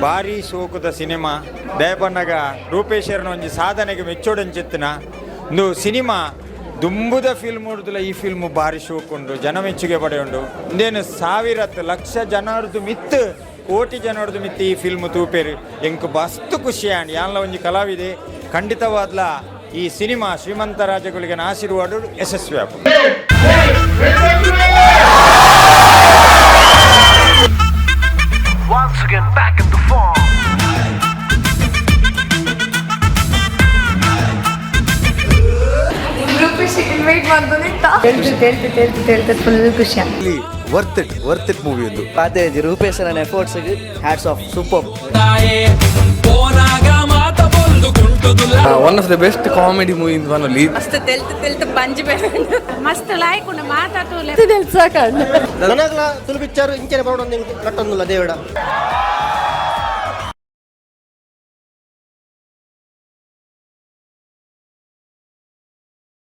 ಬಾರಿ ಸೋಕುದ ಸಿನಿಮಾ. ದಯಪನ್ನಗ ರೂಪೇಶ್ವರನ ಒಂಜಿ ಸಾಧನೆಗೆ ಮೆಚ್ಚೋಡಂಚಿತ್ತಿನ ಇಂದು ಸಿನಿಮಾ. ದುಂಬುದ ಫಿಲ್ಮ್ ಉರ್ದುಲ ಈ ಫಿಲ್ಮ್ ಬಾರಿ ಶೋಕುಂಡು, ಜನ ಮೆಚ್ಚುಗೆ ಪಡೆಯುಂಡು. ಇಂದೇನು ಸಾವಿರತ್ತು ಲಕ್ಷ ಜನರ್ದು ಮಿತ್ತು, ಕೋಟಿ ಜನರ್ದು ಮಿತ್ತು ಈ ಫಿಲ್ಮ್ ತೂಪೇರು. ಎಂಕ್ ಮಸ್ತ್ ಖುಷಿ ಆಂಡ್. ಯಾನ್ಲ ಒಂಜಿ ಕಲಾವಿದೆ. ಖಂಡಿತವಾದ್ಲ ಈ ಸಿನಿಮಾ ಶ್ರೀಮಂತ ರಾಜಗಳಿಗೆ ಆಶೀರ್ವಾದ, ಯಶಸ್ವಿ ಆಪುಂಡು. Once again back in the form. Rupesh invite ಮಾಡ್ಕೊಂಡಿತ್ತ. ತೆಲ್ತು ತೆಲ್ತು ತೆಲ್ತು ತೆಲ್ತು ಫುಲ್ ಖುಷಿ. Worth it, worth it movie ಒಂದು. ಪಾತೆಜಿ ರೂಪೇಶನ efforts, hats off, super. One of the best comedy movie in one ಅಲ್ಲಿ. ಮಸ್ತ್ ತೆಲ್ತು ತೆಲ್ತು ಪಂಜಿ. ಮಸ್ತ್ ಲಾಯ್ಕುಂಡು ಮಾತಾತುಲೆ. ಸಾಕಂಡ್. ನನಗ್ಲ ತುಳು ಪಿಕ್ಚರ್ ಇಂಚನೆ ಬರೋಡೊಂದು ನಟ್ಟೊಂದುಲ್ಲ ದೇವಡ.